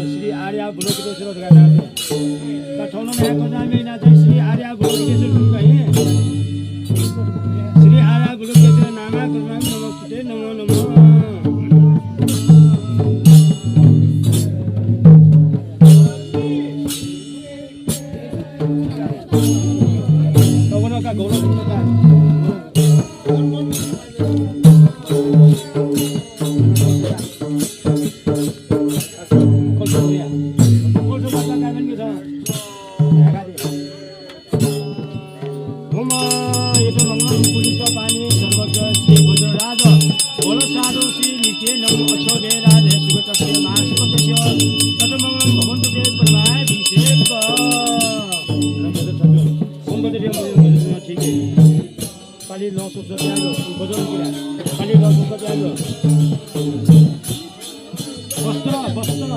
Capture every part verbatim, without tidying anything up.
श्री आर्यावलोकितेश्वर धकाः धाःगु। का थौं नं म्ह्याय् कथं यानाः चाहिँ श्री आर्यावलोकितेश्वर धुन का हे। श्री आर्यावलोकितेश्वर नामा करुणां नमोस्तुते, नमो नमः। पालि लसुस प्याज, बजर पुरा। पालि लसुस प्याज। बस्तर, बस्तर।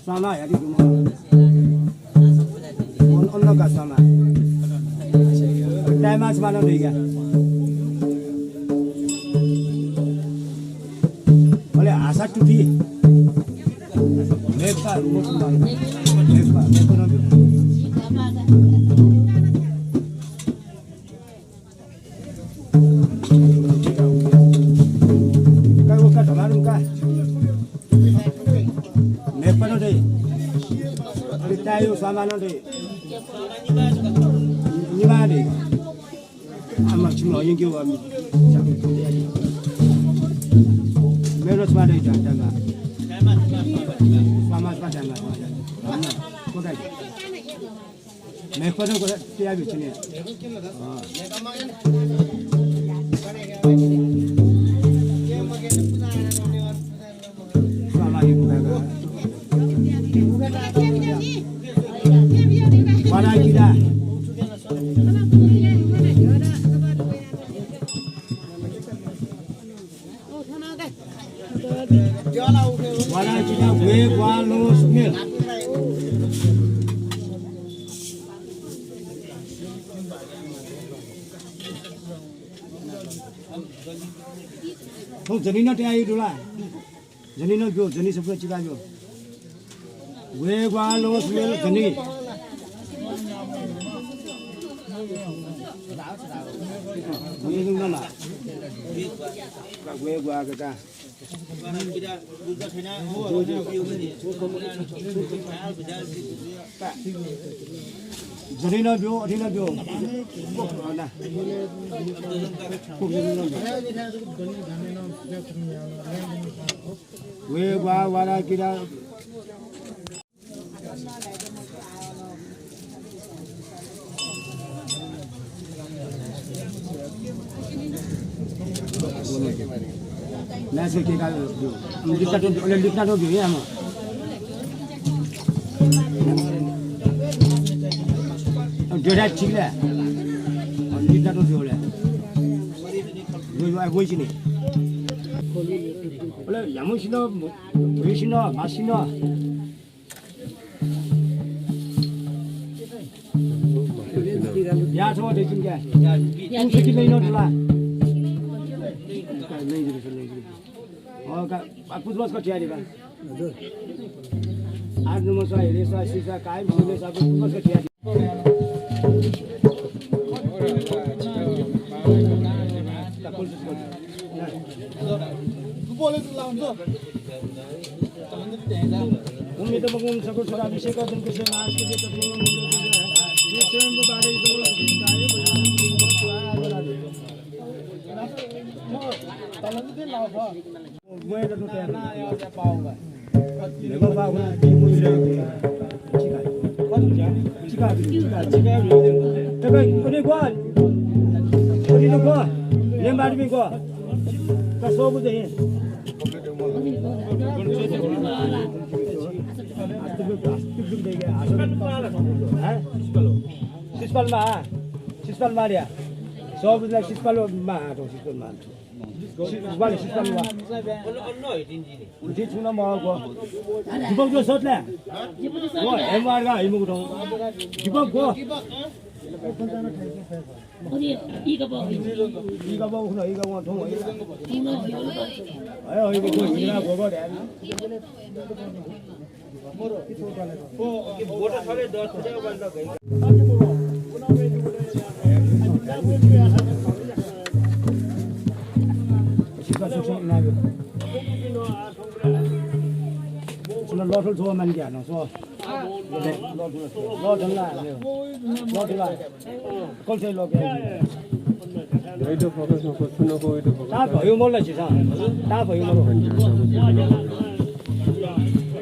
स्वामा ह्यादि दुम्ह। अन-, अन्न का स्वामा। ताय्‌मा स्वामा नं दइ का। अले हासा टुफी। मेपा, मेपा, मेपा नं दु। का, का, धमारुम का। मेपा नं दइ। अले ताय्‌यो स्वामा नं दइ। निमा दइ। आमा, छिमि हयंके वा मि। मेरो स्वामा दइ, स्वामा, स्वामा, स्वामा। मेपा नं गोरा तयाबी छिने। अँ। वाला किरा। वाला किरा, वे, ग्वा, लो, स्मेल। थौं जनी नं तयाः दु ला? जनी नं ब्यु, जनी सफू चिका ब्यु। वे ग्वा लो स्मेल जनी। वे नं ला। वे ग्वा का। जनी नं ब्यु, अथे नं ब्यु। वे ग्वा वाला किरा। नाइस के का दु। लिपना तो, लिपना तो दु या म। अब डेढ़ ठीक ले। लिपना तो दु ले। दु, दु, वही चिने। अले यामुसिनो, भुइसिनो, मासिनो। या छौ देखिन क्या? तुमसे कितने इन्हों डला? नहीं दे, नहीं दे। और का, आप कुछ बस का ठिया देगा। आठ नंबर सा, हेले सा, सीसा, कायम सीले सा, कुछ बस का ठिया देगा। बोले तो लाऊं तो। उम्मीद मगुम सकुर सुरा अभिषेक और तुमको से नाश के लिए तत्वों में मिलो तुझे है। ये स्वयं को बारे में तो बोलो, शिशुपाल मा, शिशुपाल मा, शिशुपाल मा। शिशुपाल, शिशुपाल मा। उठी छुं नं मगु। दीपक जो सत ले। गो, एमआर का, हिमुगु दं। दीपक गो। ई का बा उखुन, ई का वा थौं। अय्, ई का गो, हिरा गो गो दे। लथुल थ्व मानके हानं, स्व। लथुल ला, लथुल ला। कल से लोग। Wait for focus, focus, सुनो को wait for focus। ताप भयो मोल ला छिसा। ताप भयो मोल।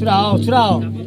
छु धाःगु, छु धाःगु।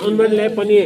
अनुमान ले पनि।